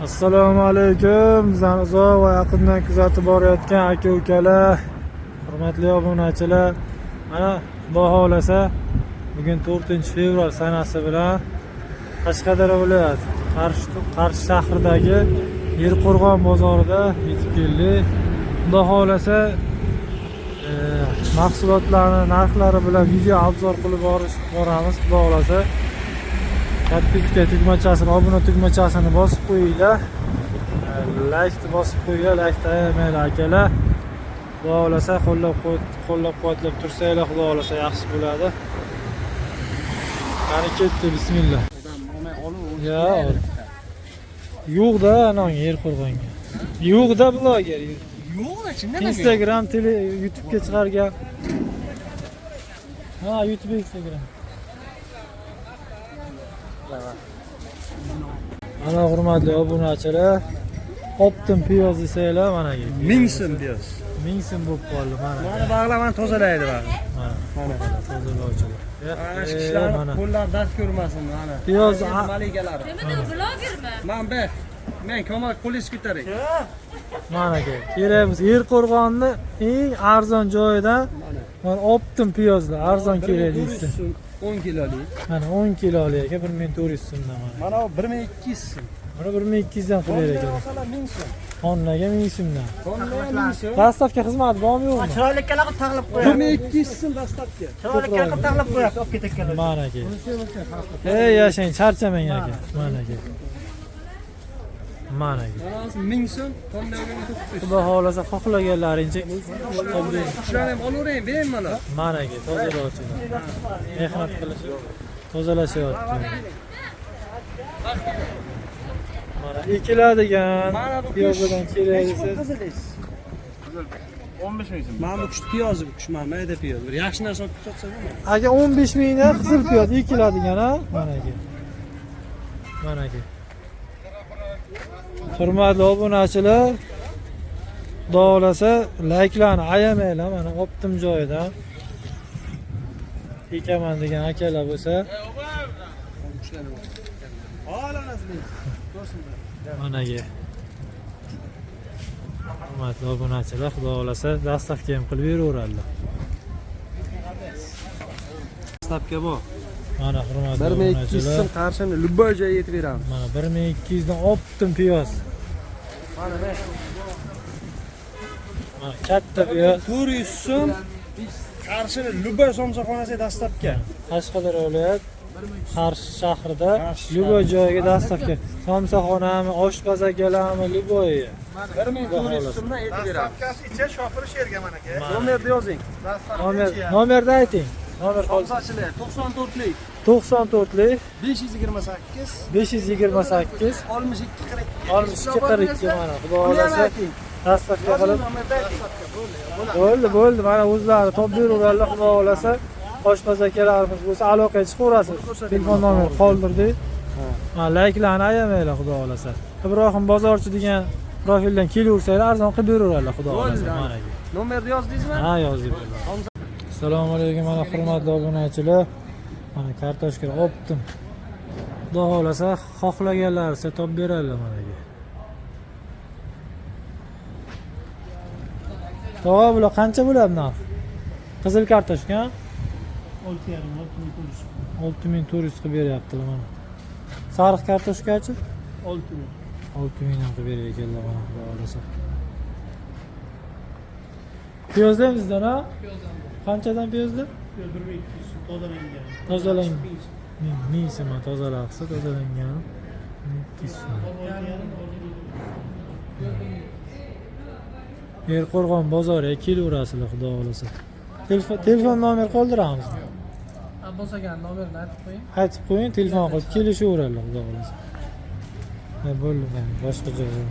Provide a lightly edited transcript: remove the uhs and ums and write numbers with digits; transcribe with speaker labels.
Speaker 1: Assalomu alaykum. Bizani uzoq va yaqindan kuzatib borayotgan aka ukalar, hurmatli obunachilar. Mana Xudo xohlasa bugun 4-fevral sanasi bilan Qashqadaryo viloyati Qarshi shahridagi Yerqo'rg'on bozorida yetib keldik. Xudo xohlasa mahsulotlarni narxlari bilan video обзор qilib boramiz, Xudo xohlasa. Подписка tugmachasini, obuna tugmachasini bosib qo'yinglar. Laykni bosib qo'yinglar, laykni ayamanglar akalar. Xudo xohlasa qo'llab quvvatlab tursanglar, Xudo xohlasa yaxshi bo'ladi. Qani ketdi, bismillah. Ya, yo'q-da, anong Yerqo'rg'onga. Yo'q-da bloger.
Speaker 2: Yo'q, chindan ham yo'q.
Speaker 1: Instagram, tele, YouTube'ga chiqargan. Ha, YouTube, Instagram. Mana hurmatli obunachilar, optim piyoz desanglar, mana
Speaker 2: 1000 so'm piyoz.
Speaker 1: 1000 so'm bo'lib qoldi mana.
Speaker 2: Mana bag'lamani tozalaydi bag'la.
Speaker 1: Mana,
Speaker 2: Mana.
Speaker 1: tozalovchilar.
Speaker 2: Mana shu
Speaker 1: E,
Speaker 2: kishilarni
Speaker 1: mana.
Speaker 2: qo'llari dard ko'rmasin mana.
Speaker 1: Piyoz
Speaker 2: Malikalari.
Speaker 3: Nima blogermi?
Speaker 2: Man be. Men ko'mak qo'lingiz ko'taring.
Speaker 1: Mana aka. Kerak bo'lsa Yerqo'rg'onni eng arzon joyidan mana optim piyozlar, arzon kerak deysiz.
Speaker 2: so'm 10 kilolik.
Speaker 1: Mana 10 kilolik aka 1400 so'mdan mana.
Speaker 2: Mana bu 1200 so'm.
Speaker 1: Mana 1200 dan qilar ekan.
Speaker 2: Olsalar 1000 so'm.
Speaker 1: Tonnaga 1000 so'mdan.
Speaker 2: Tonna 1000 so'm.
Speaker 1: Доставка xizmati bormi yo'qmi?
Speaker 4: Chiroyli qilib taqlab qo'yapti.
Speaker 2: 1200 so'm доставка.
Speaker 4: Chiroyli qilib taqlab qo'yapti, olib ketayotganlar.
Speaker 1: Mana aka. Ey yashang, charchamang aka. Mana aka. Mana aka.
Speaker 2: Mana 1000 so'm, tonna 900.
Speaker 1: Xudo xohlasa xohlaganlaringcha topib bering.
Speaker 2: Shularni ham olavering, bemalol.
Speaker 1: Mana aka, tozalovchilar. Mehnat qilishib tozalashyapti. Mana ekiladigan
Speaker 2: Mana bu
Speaker 1: piyozdan kerak
Speaker 2: Nechi pul
Speaker 1: desa
Speaker 2: qizilingiz? 15 ming so'm. Mana bu kuch piyozi bu kuch, mana mayda piyoz. Bir yaxshi narsa olib sotsa bo'lmaydi.
Speaker 1: Aka 15 mingdan qizil piyoz ekiladigan ha? Mana aka. Mana aka. Hurmatli obunachilar, Xudo xohlasa layklarni ayamanglar, mana optim joyidan. Ekaman degan akalar bo'lsa, mana aka. Hurmatli obunachilar, Xudo xohlasa доставка ham qilib beraveradilar.
Speaker 2: Доставка bor.
Speaker 1: Mana hurmatli
Speaker 2: 1200
Speaker 1: obunachilar,
Speaker 2: so'm qarshini любой joyga yetib beramiz.
Speaker 1: Mana 1200 dan optim piyoz.
Speaker 2: Mana men
Speaker 1: Mana katta piyoz.
Speaker 2: 400 so'm qarshini любой somsaxonasiga доставка.
Speaker 1: Qashqadaryo viloyat Qarshi shahrida
Speaker 2: Qarshi
Speaker 1: любой joyga доставка. Somsaxonami, oshpaz akalarmi, любой.
Speaker 2: 1400 so'mdan yetib beramiz.
Speaker 5: Доставка si icha shofir sherga mana aka.
Speaker 2: Nomerni yozing.
Speaker 1: Nomer nomerni ayting. Nomer qolsin.
Speaker 2: Somsachilar 94lik
Speaker 1: 94lik
Speaker 2: 528
Speaker 1: 528
Speaker 2: 62 42.
Speaker 1: 62 42 mana Xudo
Speaker 2: Buni ham
Speaker 1: xohlasa
Speaker 2: ayting.
Speaker 1: доставка qilib
Speaker 2: Nomerni ayting.
Speaker 1: bo'ldi, bo'ldi. Mana o'zlari topib beraveradilar, Xudo xohlasa. Oshpaz akalarimiz bo'lsa aloqaga chiqaverasiz. Telefon nomer qoldirdik. Mana layklarni ayamanglar, Xudo xohlasa. Ibrohim bozorchi degan profildan kelaversanglar arzon qilib beraveradilar, Xudo xohlasa. Mana aka.
Speaker 2: Nomerni yozdingizmi?
Speaker 1: Ha, yozdik. Assalomu alaykum mana hurmatli obunachilar. Mana kartoshka optim. Xudo xohlasa xohlaganlar topib beradilar mana aka. Tog'a, bular qancha bo'ladi narx? Qizil kartoshka?
Speaker 4: 6,5, 6400.
Speaker 1: 6400 qilib beryaptilar mana. Sariq kartoshkachi?
Speaker 4: 6000.
Speaker 1: 6000 dan qilib berar ekanlar mana Xudo xohlasa. Piyozlar ham sizdan ha? Qanchadan piyozlar?
Speaker 4: 1200 so'm tozalangan.
Speaker 1: Tozalangan. 1000 so'm tozalaqsi tozalangan. 1200 so'm. Yerqo'rg'on bozoriga kelaverasizlar Xudo xohlasa. Telefon nomer qoldiramizmi?
Speaker 4: Abbos akani nomerini aytib qo'ying.
Speaker 1: Aytib qo'ying, telefon qilib kelishaveradilar Xudo xohlasa. Ha, bo'ldi, mana boshqa joyga.